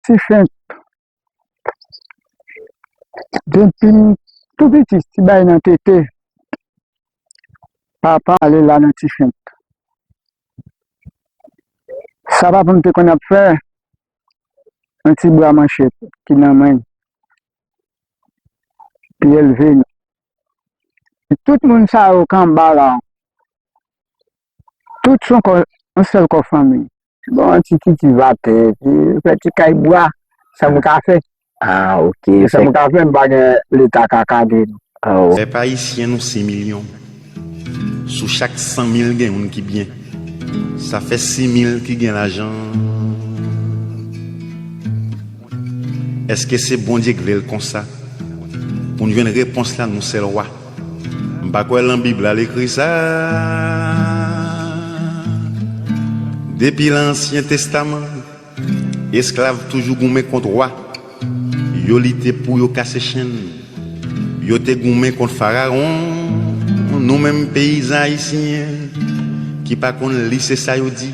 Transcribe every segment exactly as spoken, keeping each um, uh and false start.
Ti Fent, depi m tou piti, ti bay nan tete, papa ale la nan Ti Fent. Sa papa m te konn ap fè, yon ti bwa manchèt ki nan men l, li elve nou. Tout moun sa yo k anba la, tout se yon kò, yon sèl kò fanmi. Bon, ti, ti, ti vatè, ti, fè ti kay bwa, sa m ka fè. Ah, ok. Se sa m ka fè, m pa gen Leta ka kade nou. Ah, oh. Pèp ayisyen nou sis milyon. Sou chak san mil gen youn ki byen. Sa fè sis mil ki gen lajan. Èske se Bondye k vle l konsa? Pou n jwenn repons la, nou sèl wa. M pa kwè lan Bib la l ekri sa. Depi lan Ansyen Testaman, esklav toujou goumen kont wa. Yo lite pou yo kase chenn. Yo te goumen kont Farawon. Nou menm peyizan ayisyen ki pa konn li, se sa yo di.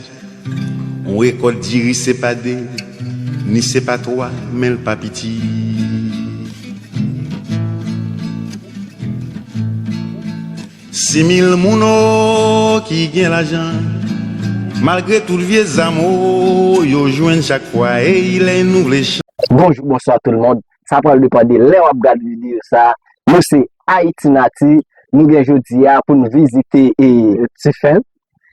On rekòt diri se pa de, ni se pa twa, men l pa piti. Sis mil moun o ki gen lajan, malgre tout vye zam o yo jwenn chak fwa, ey, lè nou vle chan- Bonjou, bonswa tout le monde. Sa pral depann de lè w ap gade videyo sa. Nou se Ayiti Nati. Nou gen jodi a pou n vizite e Ti Fent.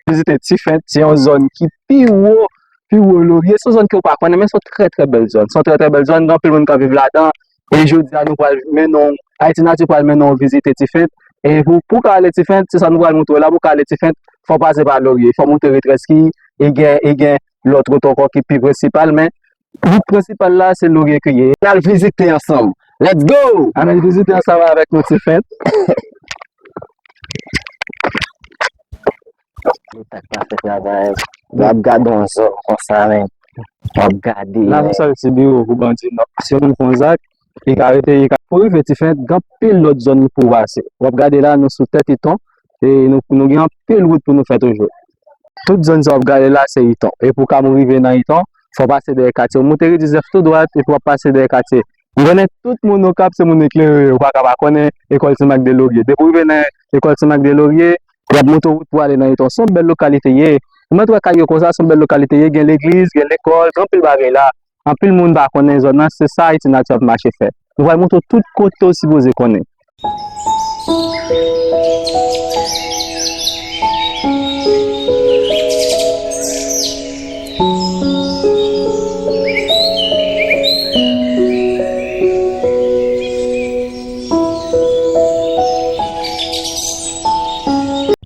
Vizite Ti Fent, se yon zòn ki pi wo, pi wo Lorye. Se yon zòn ke w pa konnen, men se yon trè, trè bèl zòn. Se yon trè, trè bèl zòn, gen anpil moun k ap viv ladan. E jodi a, nou pral mennen w, Ayiti Nati pral mennen w vizite Ti Fent. E pou, pou w ka ale Ti Fent, se sa nou pral montre w la, pou w ka ale Ti Fent, fò w pase pa Lorye, fò w monte Retreski, e gen, e gen lòt wout ankò ki pi prensipal, men wout prensipal la, se Lorye ki ye. N al vizite ansanm. Let's go! Ann al vizite ansanm avèk nou Ti Fent. Yo tak pa fè travay. W ap gade yon zòn konsa, men. W ap gade, la, men. Sa se biwo pou bandi nò. Si yon moun fè yon zak, li ka rete, li ka, pou rive Ti Fent, gen anpil lòt zòn pou w pase. W ap gade la, nou sou tèt Iton, e nou, nou gen anpil wout pou nou fè toujou. Tout zòn sa w ap gade la, se Iton. E pou w ka rive nan Iton, fò w pase dèyè katye. Ou monte ri diznèf tou dwat, epi w ap pase dèyè katye. Ou konnen tout moun Okap se moun eklere, ou pa ka pa konnen lekòl Ti Mak de Lorye. Depi w rive nan lekòl Ti Mak de Lorye, y ap montre w wout pou ale nan Iton. Se yon bèl lokalite ye. Ou mèt wè kay yo konsa, se yon bèl lokalite ye. Gen legliz, gen lekòl, gen anpil bagay la. Anpil moun pa konnen zòn nan, se sa Ayiti Nati ap mache fè. Nou pral montre w tout kote w sipoze konnen.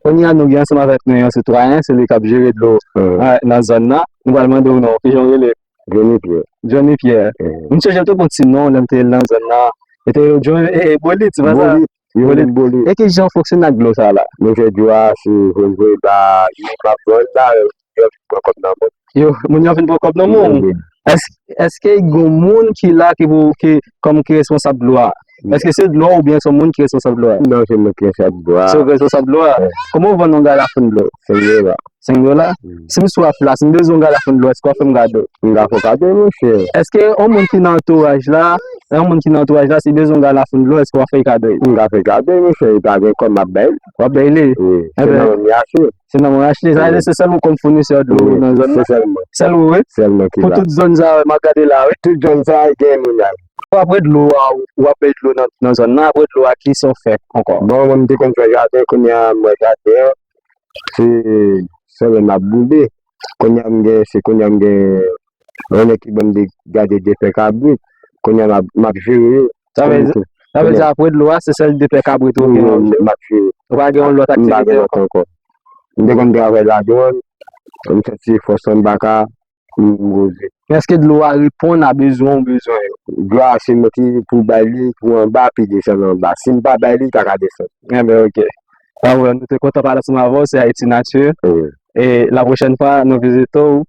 Kounye a, nou gen ansanm avèk nou yon sitwayen, se li k ap jere dlo, hmm, a, nan zòn nan. Nou pral mande w non, kijan w rele? Johnny Pierre. Johnny Pierre. Hmm. M sonje m te gon ti non, lè m te nan zòn nan. E te rele John, e, e, Bolit, se pa sa? Bolit. Yo, Bolit. Bolit. E kijan w fonksyone ak dlo sa la? Nou fè dlo a, se voye, voye ba, yo pa pran la, yo vin pran kòb nan men w. Yo, moun yo vin pran kòb nan men w. Wi, wi. Èske, èske gen moun ki la ki pou, ki, kòm ki responsab dlo a? Wi. Èske se dlo a oubyen se moun ki responsab dlo a? Non, se mwen ki responsab dlo a. Se ou ki responsab dlo a? Wi. Kòman w vann yon galafon dlo? Senk dola. Senk dola? Wi. Si m swaf la, si m bezwen yon galafon dlo, èske w ap fè m kado? M ka fè w kado, monchè. Èske yon moun ki nan antouraj la, yon moun ki nan antouraj la, si bezwen yon galafon dlo, èske w ap fè l kado? M ka fè kado, monchè, e pa gen kòb m ap bay li. W ap bay li? Wi, se nan men m li achte. Se nan men w achte. Sa vle di se sèl ou kòm founisè dlo nan zòn nan? Wi, se sèl mwen. Sèl ou, wi? Sèl mwen ki la. Pou tout zòn sa, m ap gade la, wi. Tout zòn sa, gen moun la. Apre dlo a, w ap bay dlo nan, nan zòn nan, apre dlo a, kisa w fè ankò? Bon, mwen, m te konn fè jaden, kounye a, m wè jaden an, se sèlman m ap boule. Kounye a, m gen, se kounye a, m gen yon nèg ki ban m de, gade de fè kabrit. Kounye a, m ap, m ap jere yo. Sa vle di, sa vle di apre dlo a, se sèl de fè kabrit ou gen? Wi, m ap jere. Ou pa gen yon lòt aktivite ankò? M pa gen lòt ankò. M te konn travay ladwàn, m santi fòs mwen m pa ka, m, m poze. Èske dlo a reponn a bezwen ou bezwen yo? Dlo a se mwen ki pou bay li pou anba, pi desann anba. Si m pa bay li, li pa ka desann. Enben, oke. Anben, nou te kontan pale ansanm avè w, se Haïti Nature. Wi. E la pwochèn fwa nou vizite w,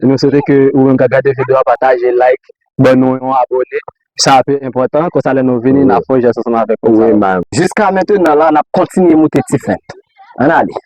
nou swete ke ou menm k ap gade videyo a, pataje, like, ban nou yon abone. Sa ap enpòtan, konsa lè nou vini, n ap fè yon jès ansanm avèk nou. Wi, man. Jiska mentenan la, n ap kontinye moute Ti Fent. Ann ale.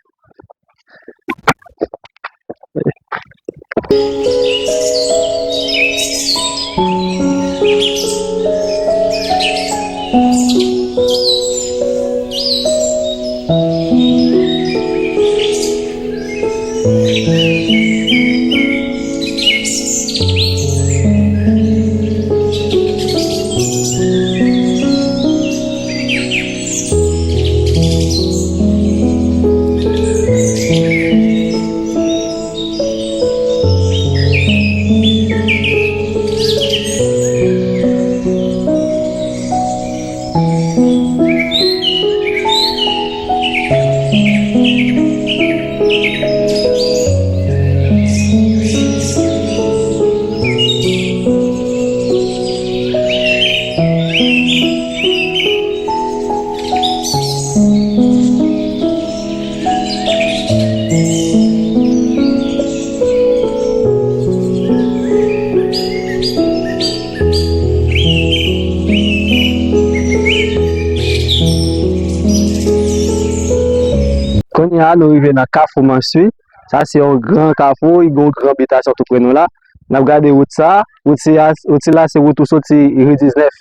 Kounye a, nou rive nan Kafou Mansui. Sa se yon gran kafou, li gen yon gran bitasyon tou pre nou la. N ap gade wout sa. Wout sila, wout sila se wout ou soti ri diznèf.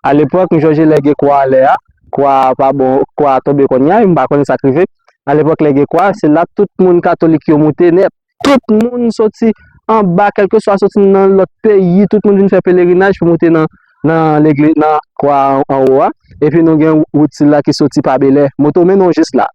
Alepòk, m sonje lè gen kwa anlè a, kwa a pa bon, kwa a tonbe kounye a, m pa konnen sa k rive. Alepòk, lè gen kwa, se la tout moun katolik yo moute nèt. Tout moun soti anba, kèlkeswa soti nan lòt peyi, tout moun vin fè pelerinaj pou moute nan, nan legliz, nan kwa anwo a. Epi nou gen wout sila ki soti pa Belè. Moto mennen w jis la.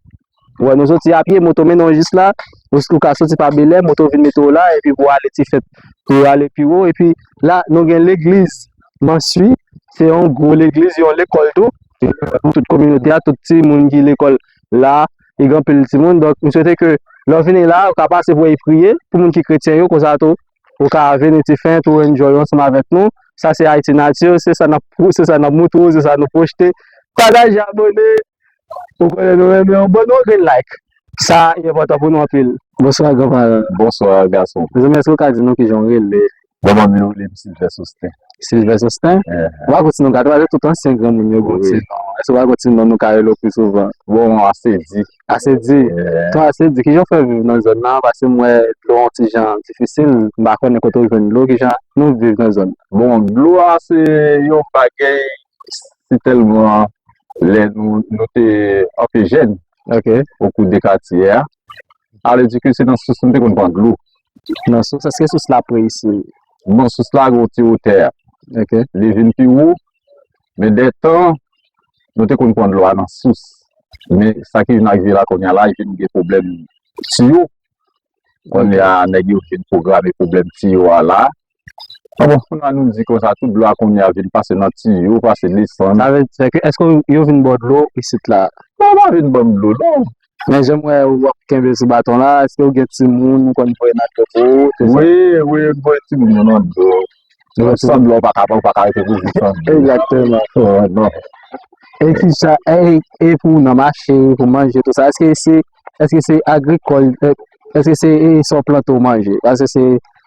Wè, nou soti a pye, moto mennen w jis la. Ou, ou ka soti pa Belè, moto vin mete w la, epi pou ale Tifèt, pou ale pi wo. Epi la, nou gen legliz Mansui, se yon gwo legliz, yon lekòl tou. Pou tout kominote a, tout timoun ki lekòl la, e gen anpil timoun. Donk, m swete ke lè w vini la, ou ka pase pou w priye, pou moun ki kretyen yo, konsa tou, ou ka vini ti fen, tou enjoy ansanm avèk nou. Sa se Ayiti Nature, se sa n ap, se sa n ap moutre w, se sa nou pwojte. Pataje, abòne, ou konnen nou renmen w, ban nou yon grenn like. Sa enpòtan pou nou anpil. Bonswa, granparan. Bonswa, gason. Mezanmi, èske w ka di nou kijan w rele? Bon, mwen, m rele m Sylvester Sosten. Sylvester Sosten? Eh. Ou pa gon ti non, gade, gade tout ansyen granmoun yo gon ti non. Èske ou pa gon ti non nou ka rele w pi souvan? Bon, Asedi. Asedi? Eh. Ton Asedi, kijan w fè viv nan zòn nan? Paske m wè dlo an ti jan difisil, m pa konnen kote w jwenn dlo, kijan nou viv nan zòn nan? Bon, dlo a se yon bagay, si tèlman lè nou, nou te anpe jèn, ok, okou de katye a, sa vle di ke se nan sous nou te konn pran dlo. Nan sous, èske sous la pre isi? Bon, sous la gen yon ti wotè. Ok. Li vin pi wo, men dè tan, nou te konn pran dlo a nan sous. Men sa ki vin arive la kounye a la, li vin gen pwoblèm tiyo. Kounye a, nèg yo vin pwograme pwoblèm tiyo a la. Ah bon, kounye a nou di konsa, tout dlo a kounye a vin pase nan tiyo, pase desann. Sa vle di ke, èske yo vin ba w dlo isit la? Non, pa vin ban m dlo, non. Men jan m wè w ap kenbe sou baton la, èske w gen timoun ou konn voye nan dlo pou ou, tout sa? Wi, wi, m voye timoun yo nan dlo. San dlo, w pa ka, w pa ka rete pou viv san dlo. Egzakteman. Non. E kisa, e, e pou nan mache, pou manje, tout sa, èske se, èske se agrikòl, e, èske se, e, sa w plante w manje? Paske se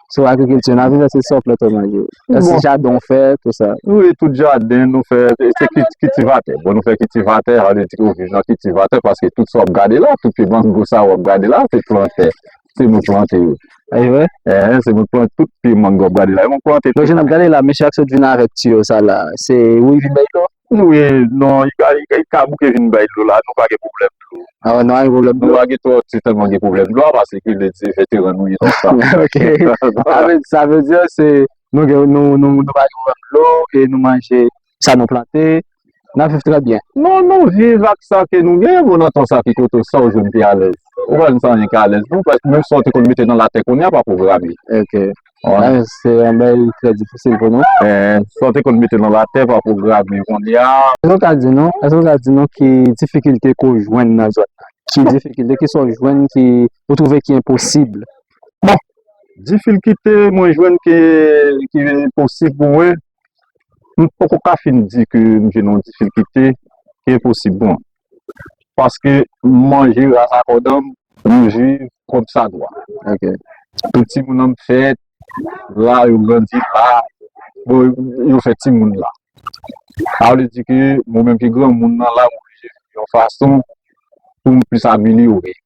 sou agrikilti n ap viv, èske se sa w plante w manje? Èske se jaden w fè, tout sa? Wi, tout jaden nou fè, e se ki-, kiltivatè. Bon, nou fè kiltivatè, sa vle di ke w viv nan kiltivatè, paske tout sa w ap gade la, tout pye mango sa w ap gade la, se plantè. Se nou k plante yo. E vre? Eh, se nou k plante tout pye mango w ap gade la, e nou k plante tou. Donk, jan n ap gade la, mesye a k sot vin avèk tiyo sa la, se ou li vin bay dlo? Wi, non, li ka, li ka, li ka bouke vin bay dlo la, nou pa gen pwoblèm dlo. Ah, non, pa gen pwoblèm dlo. Nou pa gen twò, se tèlman gen pwoblèm dlo a, paske li di veteran nou ye nan sa. Ok. Sa vle, sa vle di se nou gen, nou, nou, nou pa gen pwoblèm dlo e nou manje sa nou plante, n ap viv trè byen. Non, nou viv ak sa ke nou gen, bon, nan tan sa ki kote w, sa w jwenn pi alèz. Ou pa jwenn sa anyen ki alèz, non, paske menm sa w te konn mete nan latè kounye a pa pwograme. Ok. Wi. Ah, se yon bagay trè difisil pou nou. Eh, sa w te konn mete nan latè pa pwograme kounye a. Èske w ka di nou, èske w ka di nou ki difikilte ke w jwenn nan zòn nan? Ki difikilte, ki sa w jwenn ki, ou twouve ki enposib? Bon, difikilte mwen jwenn ke, ki enposib pou mwen, m poko ka fin di ke m jwenn yon difikilte ki enposib pou mwen. Paske m manje ras akòdan m, m viv kòmsadwa. Ok. Tout timoun an m fèt la, yo grandi la, bon, yo fè timoun la. Sa vle di ke mwen menm ki granmoun nan la, m oblije viv yon fason pou m plis amelyore.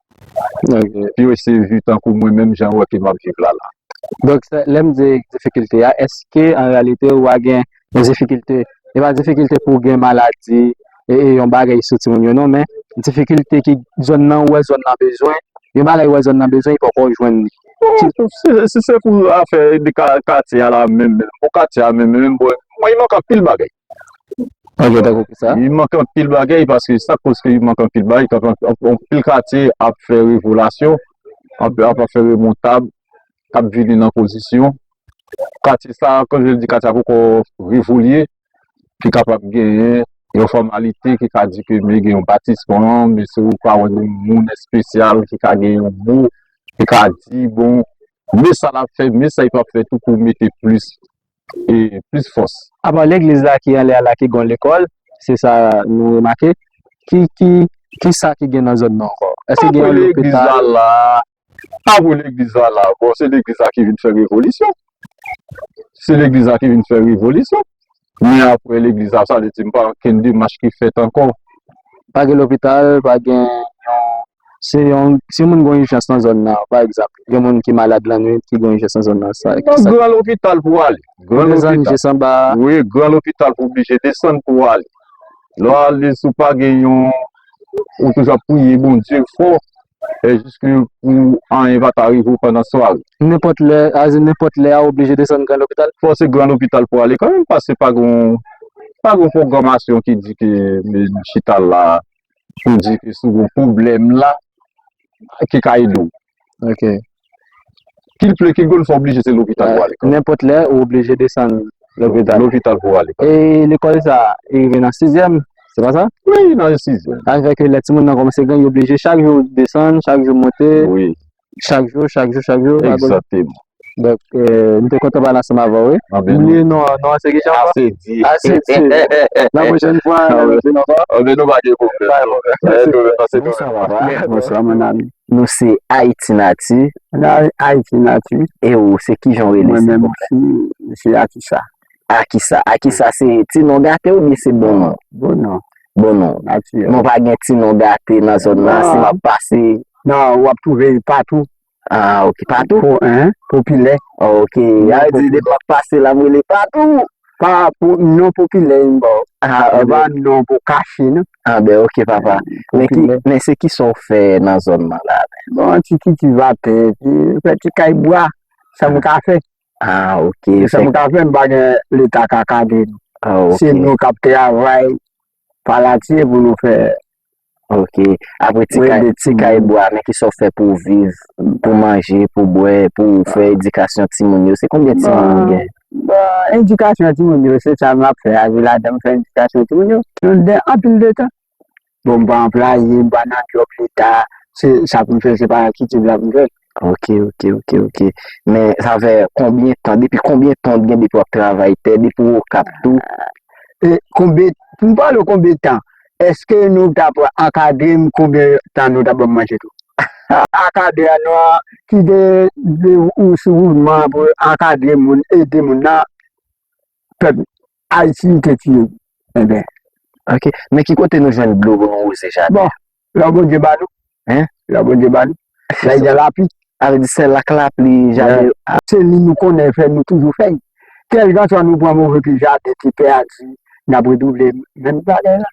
Ok. Pou yo eseye viv tankou mwen menm jan yo wè ke m ap viv la la. Donk, lè m di difikilte a, èske an reyalite ou a gen yon difikilte, e pa difikilte pou gen maladi, e, e yon bagay sou timoun yo, non, men difikilte ki zòn nan, ou wè zòn nan bezwen, yon bagay ou wè zòn nan bezwen, e poko jwenn li. Si, si, si se pou afè de ka- katye a la menm, menm, pou katye a menm, menm, bon, mwen, i manke anpil bagay. Ok, tankou ki sa? I manke anpil bagay, paske sa k koz ke i manke anpil bagay, anpil katye ap fè revolasyon, ap, ap fè remontab, k ap vini nan pozisyon. Katye sa, kon je di, katye a poko revolye, ki kapab genyen yon fòmalite ki ka di ke men gen yon batisman, men si ou ka wè yon moun espesyal ki ka gen yon mo, ki ka di, bon, men sa l ap fè, men sa l p ap fè tou pou mete plis, e, plis fòs. Apa legliz la ki anlè a la ki gen lekòl, se sa nou remake. Ki, ki, ki sa ki gen nan zòn nan ankò? Èske gen yon lopital? Apre legliz la la, apre legliz la la, bon, se legliz la ki vin fè revolisyon. Se legliz la ki vin fè revolisyon. Men apre legliz la, sa vle di m pa okenn demach ki fèt ankò. Pa gen lopital, pa gen yon, se yon, si yon moun gen yon ijans nan zòn nan, pa egzanp, gen moun ki malad lannwit, ki gen yon ijans nan zòn nan, sa, ki sa? Gran lopital pou ale. Gran lopital. Wi, gran lopital pou oblije desann pou ale. Lè w ale, si w pa gen yon, ou toujou ap priye Bondye fò, e jiske pou anyen pa ta rive w pandan sware. Nenpòt lè, a di nenpòt lè a, ou oblije desann gran lopital? Fò se gran lopital pou ale kanmenm, paske pa gon, pa gon pwogramasyon ki di ke men chita la, pou di ke si w gon pwoblèm la, ki ka ede w. Ok. Kilple, kilkou, fò oblije se lopital pou ale kanmenm. Nenpòt lè, ou oblije desann lopital. Lopital pou ale kanmenm. E lekòl sa, e rive nan sizyèm, se pa sa? Wi, nan sizyèm. Sa vle di ke lè timoun nan kòmanse gran, yo oblije chak jou desann, chak jou monte. Wi. Chak jou, chak jou, chak jou. Egzakteman. Donk, e, m te kontan pale ansanm avè w, wi. M bliye non, non an se kijan ankò? Asedi. Asedi. La pwochèn fwa, n ap vin ankò. Anben nou pa gen pwoblèm. Pa gen pwoblèm. Bonswa, papa. Bonswa, mon ami. Nou se Ayiti Nati. Nan Ayiti Nati. E ou, se kijan w rele, silvouplè? Mwen menm, se, se Akisa. Akisa. Akisa se ti non gate oubyen se bon non? Bon non. Bon non. Natirèl. Non, pa gen ti non gate nan zòn nan, si m ap pase. Non, w ap twouve l patou. Ah, ok, patou? Po-, hein, popilè. Ok, a di depi w ap pase la, m rele patou. Pa pou non popilè m ba w. Ah, ah, ben. Pa non pou kache, non. Ah, ben, ok, papa. Men ki, men se ki sa w fè nan zòn nan la, men? Bon, ti kiltivatè, ti, fè ti kay bwa, sa m ka fè. Ah, ok. Se sa m ka fè, m pa gen leta ka kadre nou. Ah, ok. Se nou k ap travay, pa latye pou nou fè. Ok. Apre ti kay, ti kay bwa, men ki sa w fè pou w viv, pou w manje, pou w bwè, pou w fè edikasyon timoun yo? Se konbyen timoun ou gen? Bon, edikasyon timoun yo, se sa m ap fè a, se ladan m fè edikasyon timoun yo. Nou gen anpil de tan. Bon, m pa anplwaye, m pa nan djòb leta, se sa pou m fè, se pa kilti la pou m fè. Ok, ok, ok, ok. Men sa fè konbyen tan, depi konbyen tan w gen depi w ap travay tè, depi w Okap tou? E konbyen, pou m pale w konbyen tan, èske nou t ap ankadre m, konbyen tan nou t ap ban m manje tou? Ankadre a nou an, kite de, ou sou mouvman pou ankadre moun, ede moun nan, pèp Ayiti te tiye. Enben. Ok. Men ki kote nou jwenn dlo pou nou wouze jaden? Bon, lè Bondye ba nou. Hein? Lè Bondye ba nou. Lè gen lapli. Sa vle di se lak lapli, jaden. Se li nou konnen fè, nou toujou fè. Kèlkanswa nou pran move pye, jaden te pèdi, n ap redouble menm bagay la.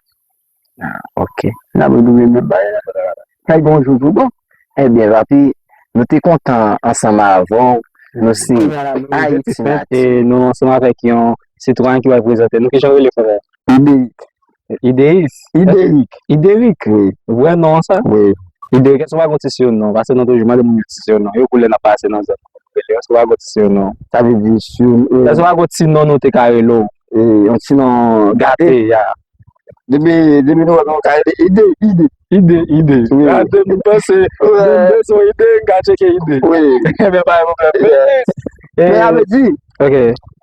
Ah, ok. N ap redouble menm bagay la. Fè gon jou tou bon. Ebyen, papi, nou te kontan ansanm avè w. Nou se Ayiti Nati. E nou ansanm avèk yon sitwayen ki pral prezante nou. Kijan w rele, frè? Iderik. Ideyis? Iderik. Iderik? Wi. Vrè non an sa? Wi. Iderik, èske w pa gon ti siwnom? Paske nou toujou mande moun yo ti siwnom yo pou lè n ap pase nan zòn. Èske w pa gon ti siwnom? Sa vle di siwnom. Èske w pa gon ti non nou te ka rele w? E, yon ti non gate, ya. Depi, depi nou wè nou ka ede, ide, ide. Ide, ide. Wi. Gade, nou panse, nou bezwen ide, n ka tcheke ide. Wi. Ebyen, pa gen pwoblèm. Men, sa vle di, ok.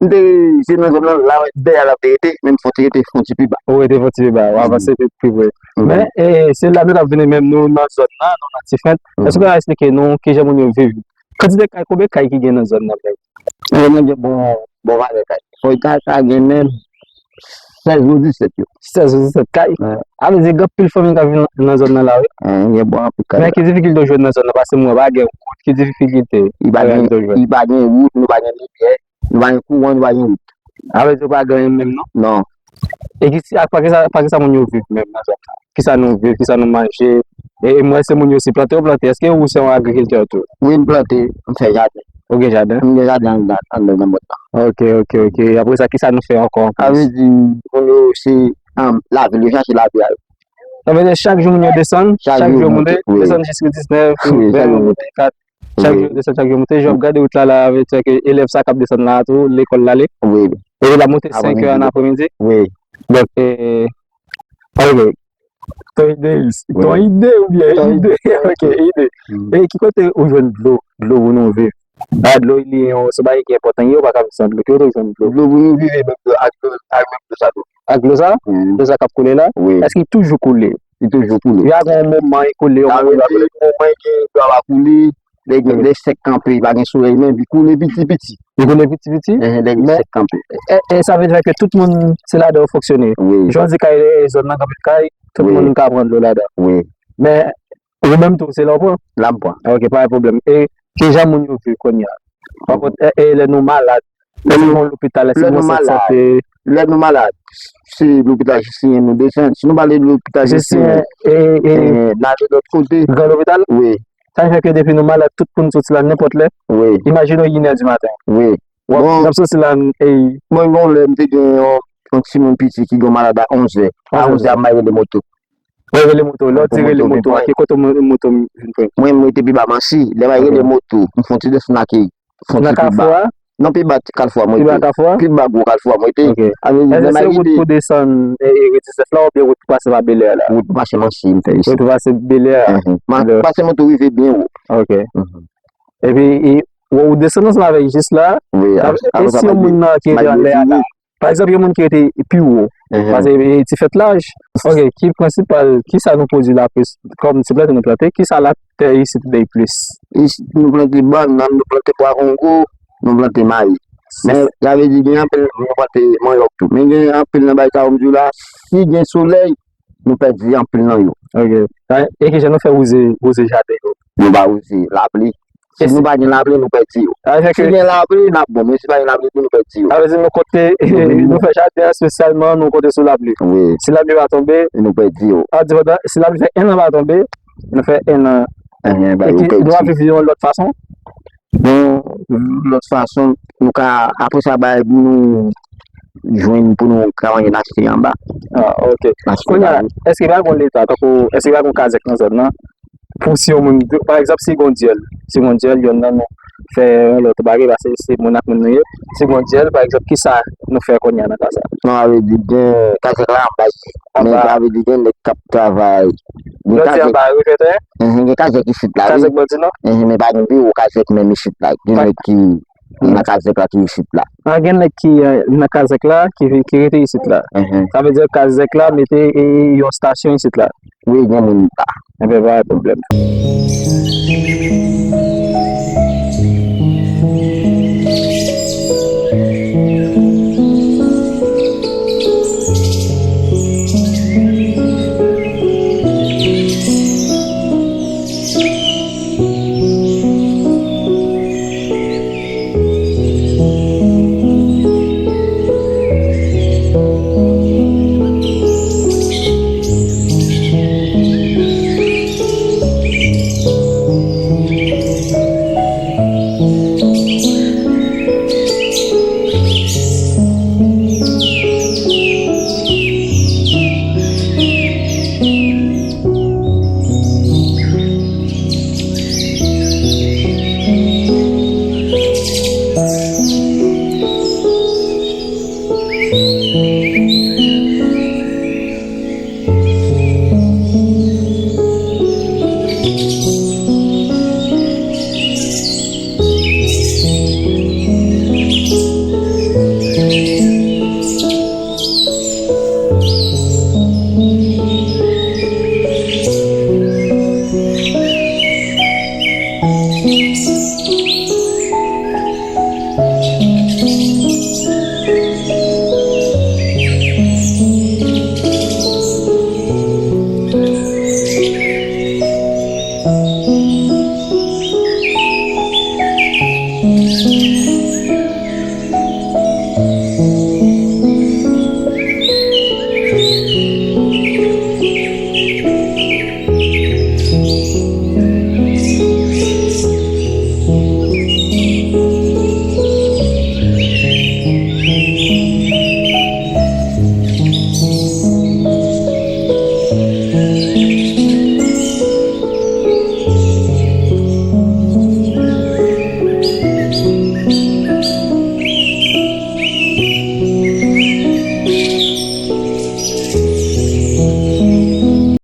M te, se nan zòn nan, la, dèyè la, m te rete, men m fon ti rete, fon ti pi ba. Ou rete fon ti pi ba, ou avanse pi, pi pre. Men, e, se la nou t ap vini menm, nou nan zòn nan, nou nan Tifrent. Èske w ka eksplike nou kijan moun yo viv? Kantite kay, konbyen kay ki gen nan zòn nan menm? E, nou gen bon, bon valè kay. Fò kay sa gen menm sèz ou disèt yo. Sèz ou disèt kay. Sa vle di gen anpil fanmi k ap viv nan, nan zòn nan la, wi. Gen bon anpil kay. Men ki difikilte w jwenn nan zòn nan? Paske m wè pa gen wout, ki difikilte reyèl ou jwenn? Li pa gen wout, nou pa gen limyè, nou pa gen kouran, nou pa gen wout. Sa vle di w pa gen anyen menm, non? Non. E ki, ak pa ki sa, pa ki sa moun yo viv menm nan zòn nan? Kisa nou viv, kisa nou manje? E, e m wè se moun yo si plante yo plante. Èske ou se yon agrikiltè tou? Wi, m plante, m fè jaden. Ou gen jaden? M gen jaden anndan, anndan nan mòn nan. Ok, ok, ok. Apre sa, kisa nou fè ankò anplis? Sa vle di, moun yo se, um, lavil, yo chache lavi a yo. Sa vle di chak jou moun yo desann, chak jou yo monte, desann jis ri diznèf, ven, ven kat. Chak jou yo desann, chak jou yo monte. Jan w ap gade wout la, la, sa vle di ke elèv sa k ap desann la a tou, lekòl l ale. Wi. Epi l ap monte senk è an apremidi. Wi. Donk, e, ok. Ton ide, ton ide oubyen ide? Ok, ide. E ki kote ou jwenn dlo, dlo pou nou viv? Ba dlo li yon, se bagay ki enpòtan, yo pa ka viv san dlo. Ki kote ou jwenn dlo? Dlo pou nou viv, e menm dlo ak dlo, ak menm dlo sa tou. Ak dlo sa? Dlo sa k ap koule la? Wi. Èske li toujou koule? Li toujou koule. Li pa gen yon moman li koule, yon moman li pa koule? Moman gen dwa pa koule, lè gen, lè sèk kanpe, pa gen solèy, men li koule piti piti. Li koule piti piti? Lè gen sèk kanpe. E, e sa vle di ke tout moun, se ladan yo fonksyone. Wi. Jan w di kay, e, zòn nan gen anpil kay, tout moun ka pran dlo ladan. Wi. Men, ou menm tou, se la w pran? La m pran. Ok, pa gen pwoblèm. E kijan moun yo viv kounye a? Pa kont, e, e lè nou malad, èske gen yon lopital, èske gen yon sant sante? Lè nou malad, se lopital Jistinyen nou desann. Si nou pale de lopital Jistinyen, e, e, n ale lòt kote. Gran lopital? Wi. Sa vle fè ke depi nou malad, tout moun soti la nenpòt lè. Wi. Imajine w inè di maten. Wi. W ap, n ap soti la, e. Mwen, gon lè, m te gen yon, yon timoun piti ki gen malad a onzè. A onzè a, m al rele moto. Ou rele moto. Lè w di rele moto a, ki kote mo-, moto vin pran? Mwen, m rete pi ba Mansi. Lè m al rele moto, m fè yon ti desann ak fon ti pi ba. Nan Kafou a? Non, pi ba Kafou a mwen te. Pi ba Kafou a? Pi ba gwo Kafou a mwen te. Ok. Èske se wout pou desann, e, e, ri diznèf la oubyen wout pou pase pa Belè a la? Wout pou pase Mansi m fè isit. Wout pou pase Belè a. Mhm. Pase mwen tou rive byen wo. Ok. Mhm. Epi, e, wè ou desann ansanm avèk jis la. Wi, e si yon moun nan ki rete anlè a la? Pa egzanp, gen moun ki rete pi wo. Mhm. Paske, e, ti fèt laj. Ok, ki prensipal, kisa nou pwodui la plis? Kòm ti plante nou plante, kisa latè isit bay plis? Isit nou plante bannann, nou plante pwa kongo, nou plante mayi. Men, sa vle di gen anpil, nou plante manyòk tou. Men gen anpil nan bagay sa yo m di w la, si gen solèy, nou pèdi anpil nan yo. Ok. E kijan nou fè wouze, wouze jaden yo? Nou pa wouze, lapli. Si nou pa gen lapli, nou pèdi yo. Si gen lapli, n ap bon, men si pa gen lapli tou, nou pèdi yo. Sa vle di nou konte, nou fè jaden an espesyalman, nou konte sou lapli. Wi. Si lapli pa tonbe, nou pèdi yo. Sa vle di pandan, si lapli fè en an pa tonbe, nou fè en an. Enhen, bagay yo pèdi. Nou ap viv yon lòt fason? Bon, lòt fason, nou ka, apre sa, bagay pou nou jwenn, pou nou ka manyen n achte anba. Ah, ok. Kounye a, èske pa gon leta, tankou, èske pa gon kazèk nan zòn nan? Pou si yon moun, pa egzanp, si gon dyèl, si gon dyèl, yonn nan nou fè yon lòt bagay, paske se moun ak moun nou ye. Si gon dyèl, pa egzanp, kisa nou fè kounye a nan ka sa? Non, sa vle di gen kazèk la anba. Men sa vle di gen nèg k ap travay. Lè w di anba, refè tè? Enhen, gen kazèk isit la, wi. Kazèk bò di nou? Enhen, men pa gen biwo kazèk menm isit la. Gen nèg ki nan kazèk la ki isit la. Ah, gen nèg ki, eh, nan kazèk la, ki, ki rete isit la. Enhen. Sa vle di kazèk la mete, eh, yon estasyon isit la. Wi, gen moun la. Enben, pa gen pwoblèm.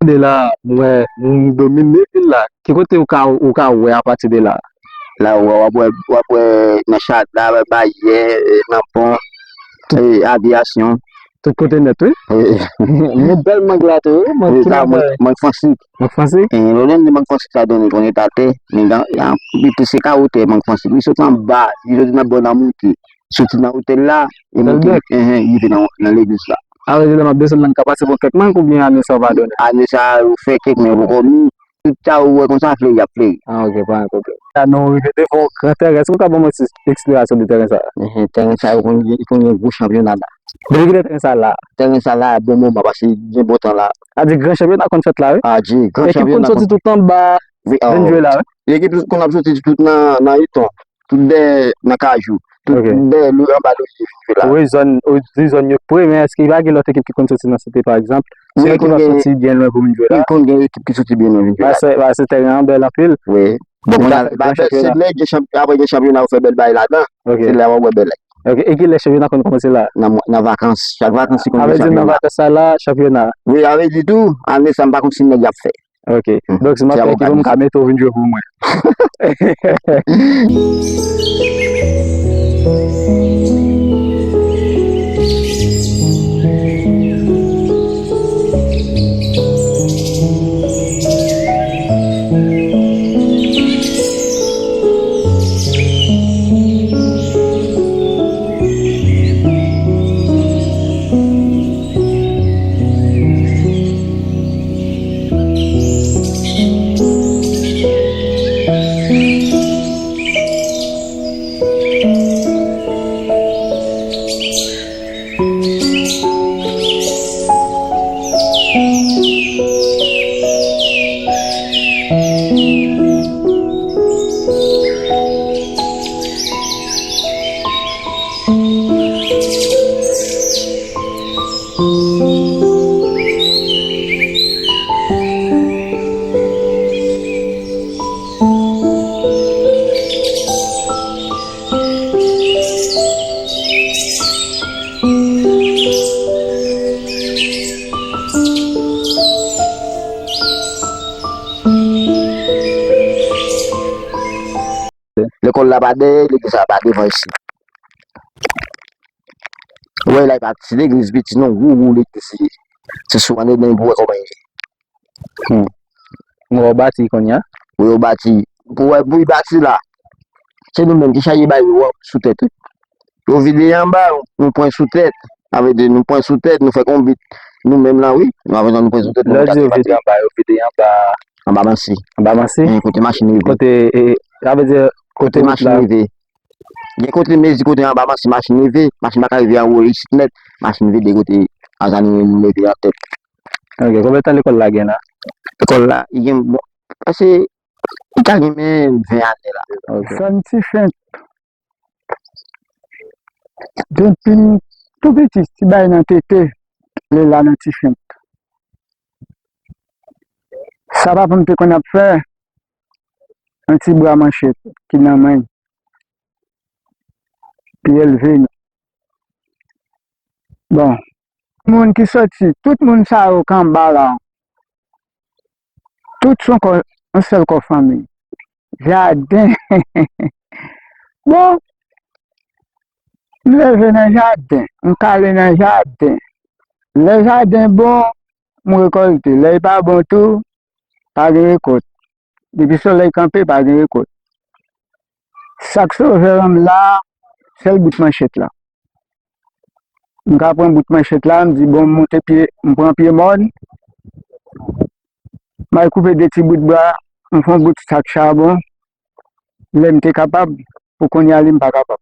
De la, m wè, m domine vil la. Ki kote ou ka, ou ka wè apati de la? La, w ap wè, w ap wè nan Chada, Bayè, e, nan Pon, e, Aviyasyon. Tout kote nèt, wi. E, men bèl mang la tou, wi. Mang, e, ki sa, mang, mang Fransik. Mang Fransik? E, lè w di mang Fransik, sa donn konnen ta tè, men gen, gen, li plis se kawo tè, mang Fransik. Li sot anba, li sot nan bò nan monte. Soti nan otèl la, e monte, enhen, rive nan, nan legliz la. A vle di, lè m ap desann la, m ka pase pran kèk mang oubyen ane sa w pa donnen? Ane sa a, yo fè kèk, men poko ni. Tout sa ou wè konsa, fleri ap fleri. Ah, ok, pa gen pwoblèm. La, nou rive devan yon gran tèren. Èske w ka ban mwen ti eksplikasyon de tèren sa a? Enhen, tèren sa a, yo konn gen, li konn gen gwo chanpyona la. Depi kilè tèren sa a la? Tèren sa a la, bon moman, paske gen bon tan la. A di gran chanpyona konn fèt la, wi. A di gran chanpyona konn. Ekip konn soti tout anba, wi, vin jwe la, wi. Ekip konn ap soti tout nan, nan Iton. Tout dèyè nan Kajou. Tout, ok, tout dèyè anba Lorye vin jwe la. Wi, zòn, ou di zòn yo pre, men èske pa gen lòt ekip ki konn soti nan Site, pa egzanp? Wi, se yon ekip k ap soti byen lwen pou vin jwe la? Wi, konn gen ekip ki soti byen lwen vin jwe la. Paske, paske tèren an bèl anpil. Wi. Bon, kounye a, ba, se lè gen chanp-, apre gen chanpyona, yo fè bèl bagay ladan. Ok. Se lè w ap wè bèl. Ok, e kilè chanpyona konn kòmanse la? Nan mwa, nan vakans. Chak vakans, se konn gen chanpyona. A vle di nan vakans sa la, chanpyona. Wi, a vle di tou, ane sa, m pa konn si nèg y ap fè. Ok. Donk, si m ap fè ekip, m ka mete w vin jwe pou mwen. Lekòl la pa dèyè, legliz la pa devan isit. Ou wè la, e pa ti legliz piti non, gwo, gwo legliz li ye. Se sou anndan pou wè kòman li ye. Hmm. Mwen wè w bati kounye a? Wi, yo bati. Pou wè, pou y bati la, se nou menm ki chaje bay yo sou tèt, wi. Yo vide anba, nou pran sou tèt. Sa vle di, nou pran sou tèt, nou fè konbit nou menm la, wi. Nou, apre sa, nou pran sou tèt, nou. Lè yo di yo vide anba, yo vide anba. Anba Mansi. Anba Mansi? Hen, kote machin rive. Kote, e, sa vle di, kote machin rive. Gen kote mezi kote anba machin, machin rive, machin pa ka rive anwo isit nèt, machin vide kote a zanmi moun leve an tèt. Ok, konbyen tan lekòl la gen la? Lekòl la, li gen, bon, prèske, li ka gen men ven ane la. Ok. Zòn Ti Fent. Depi m tou piti, ti bay nan tete, li la nan Ti Fent. Sa papa m te konn ap fè, yon ti bwa manchet ki nan men l, li elve nou. Bon, moun ki soti, tout moun sa yo k anba la, tout se yon kò, yon sèl kò fanmi. Jaden. Bon, m leve nan jaden, m kale nan jaden. Lè jaden bon, m rekòlte. Lè l pa bon tou, pa gen rekòt. Depi solèy kanpe, pa gen rekòt. Sa k sove m la, sèl bout manchet la. M ka pran bout manchet la, m di, bon, m monte pye, m pran pye mòn, m al koupe de ti bout bwa, m fè yon bout sak chabon, lè m te kapab. Pou kounye a li, m pa kapab.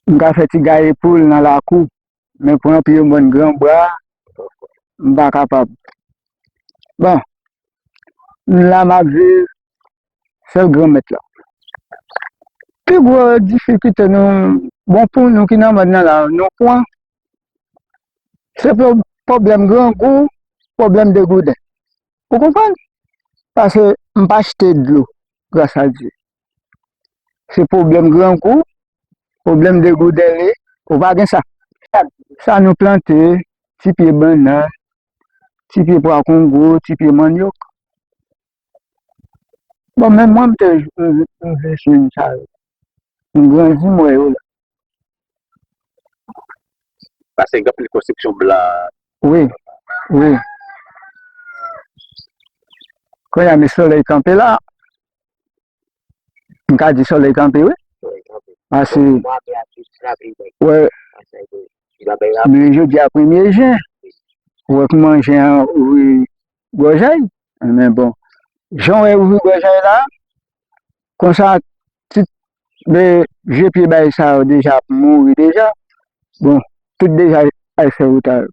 M ka fè ti gaye poul nan lakou, men pou anpi yo mòn gran bra, m pa kapab. Bon, m la m ap viv, sèl Granmèt la. Pi gwo difikilte nou, bon, pou nou ki nan mòn nan la, nou pran, se pwoblèm grangou, pwoblèm degouden. Ou konprann? Paske m pa achte dlo, gras a Dye. Se pwoblèm grangou, pwoblèm degouden li, ou pa gen sa. Sa nou plante, ti pye bannann, ti pye pwa kongo, ti pye mannyòk. Bon, menm mwen, m te, m, m vin sou sa yo. M grandi, m wè yo la. Paske gen anpil konstriksyon blan. Wi, wi. Kounye a, men solèy kanpe la. M ka di solèy kanpe, wi. Paske, wè, men jodi a premye jen, ou wè kòman jen an ouvri gòj a l. Men bon, jan w wè ouvri gòj a l la, konsa, tout, men, vye pye bay sa yo deja ap mouri deja. Bon, tout deja al fè wout a yo.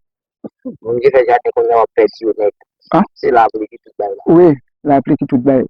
Moun ki fè jaden kounye a w ap pèdi yo nèt. Ah? Se lapli ki tout bagay la. Wi, lapli ki tout bagay.